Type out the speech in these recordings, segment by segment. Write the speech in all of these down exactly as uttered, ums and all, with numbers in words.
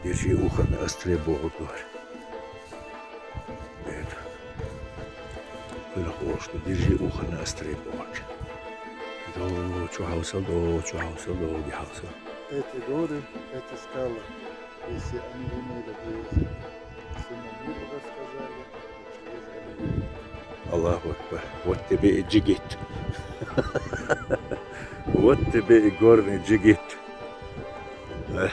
Держи ухо на остре богу дур. Бед. Куьлах олуш ду, держи ухо на остре богу. До чу хьовсал, до чу хьовсал, до ди хьовсал. Эти горы, эти скалы, если они имели бы язык, всему миру рассказали, Аллаху акбар. Вот тебе и джигит. Вот тебе и горный джигит. Э.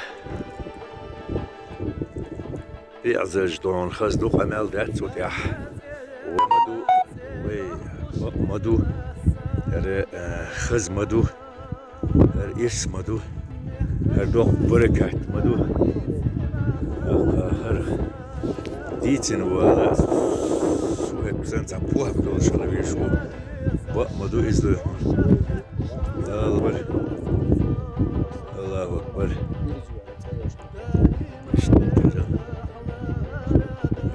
Пиъзаж дон хаза ду, къамел дац цу тӀехь. Ва ма ду, вай, ва ма ду. Яра, э, хаза ма ду. ХӀара ирс ма ду, хӀара доккха баракат ма ду. ХӀара дийцина вала, суэт бизан цхьа похӀма долуш хила везаш ву. Ва ма ду иза ду. Аллаху акбар. Аллаху акбар.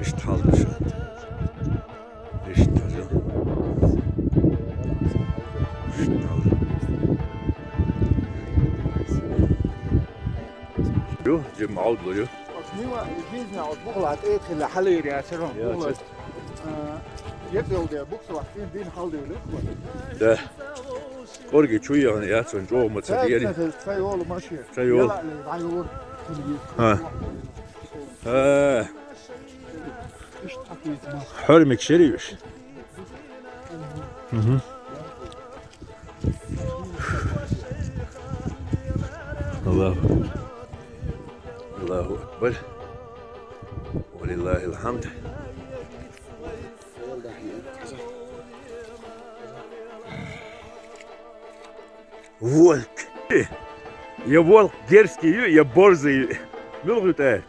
Иштта хьал ду ша. Иштта хьал ду. Иштта хьал ду. Ю, жим хьал ду, ю. Оцу мила бизнес оцу бухла тӀе хила хьалийра яцара. Я, бухла. Чу. А, епӀел де бухсалахь дин, дин хьал де. Да. КӀорге чу яхана яцун чӀогӀа ма ца дери. Ца йолу машина. Ца йолу. Яла а ле, вай йолу. Ха. Ха. Хьоьрмик шериш. Мгм. Аллаху. Аллаху акбар. Ва лиллахил хьамд. Волк. Я волк дерзкий ю, я борзый ю. Муьлха ю тӀе?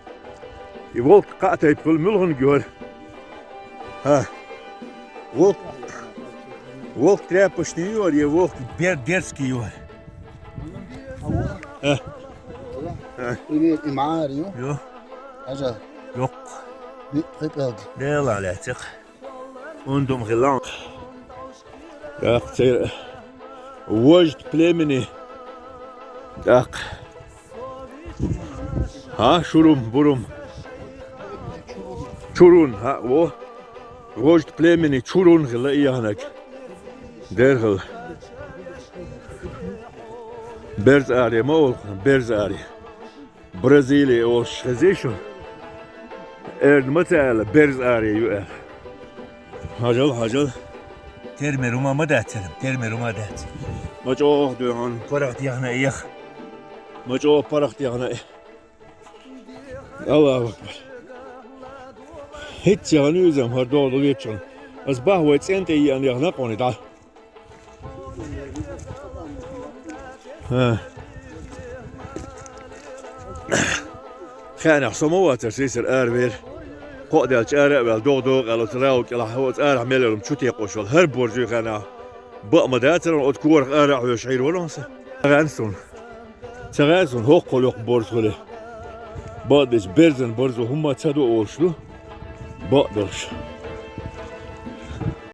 И волк кхаа тайпа хуьлу, муьлханиг ю хӀара? ХӀа. Волк, волк тряпочный ю хӀара, я волк бер-, дерзкий ю хӀара? ХӀа. ХӀа. Привет, и маар ю? Ю. Ажа. Йоккха. Дела лаьцех. Ундум хилла. ТӀаккха церан вождь племени. ТӀаккха. ХӀа, Шурум, Бурум. Чурун, хӀа, во. Вождь племени Чурун хилла и яханаг. Дерхал. Берзари ма олу, Берзари. Бразилия олуш хезий шу? Эрна ма ца аьлла, Берзари ю аьлла. Хьажал, хьажал. Термер хӀума ма дац, термер хӀума дац. Ма чӀогӀа дуьйхьун, паргӀат яхна и яха. Ма чӀогӀа паргӀат яхна и. Аллаху акбар. ХӀинца яхана ю иза, хӀара догӀу ду вечун. Ас бахьа вай цӀен тӀе йиъана яхна къони дӀа. ХӀа. Хенахь со ма вацара, сийсара ара вера. Кхоъ даьлча ара а ваьлла, догӀу догӀу аьлла, оцу рау кӀелахь, оцу арахь мел йолу чу текхош волу. ХӀара борзуьй хенахь. Бакъ ма дацара, оцу корах ара а хьоьжуш хьийр вара хьо сан. Ца гӀаьнна суна. Ца гӀаьнна суна, хӀокхул йоккха борз хуьлий. Бакъдерш, берзан борзо хӀумма ца ду олуш ду. Бакъдолуш.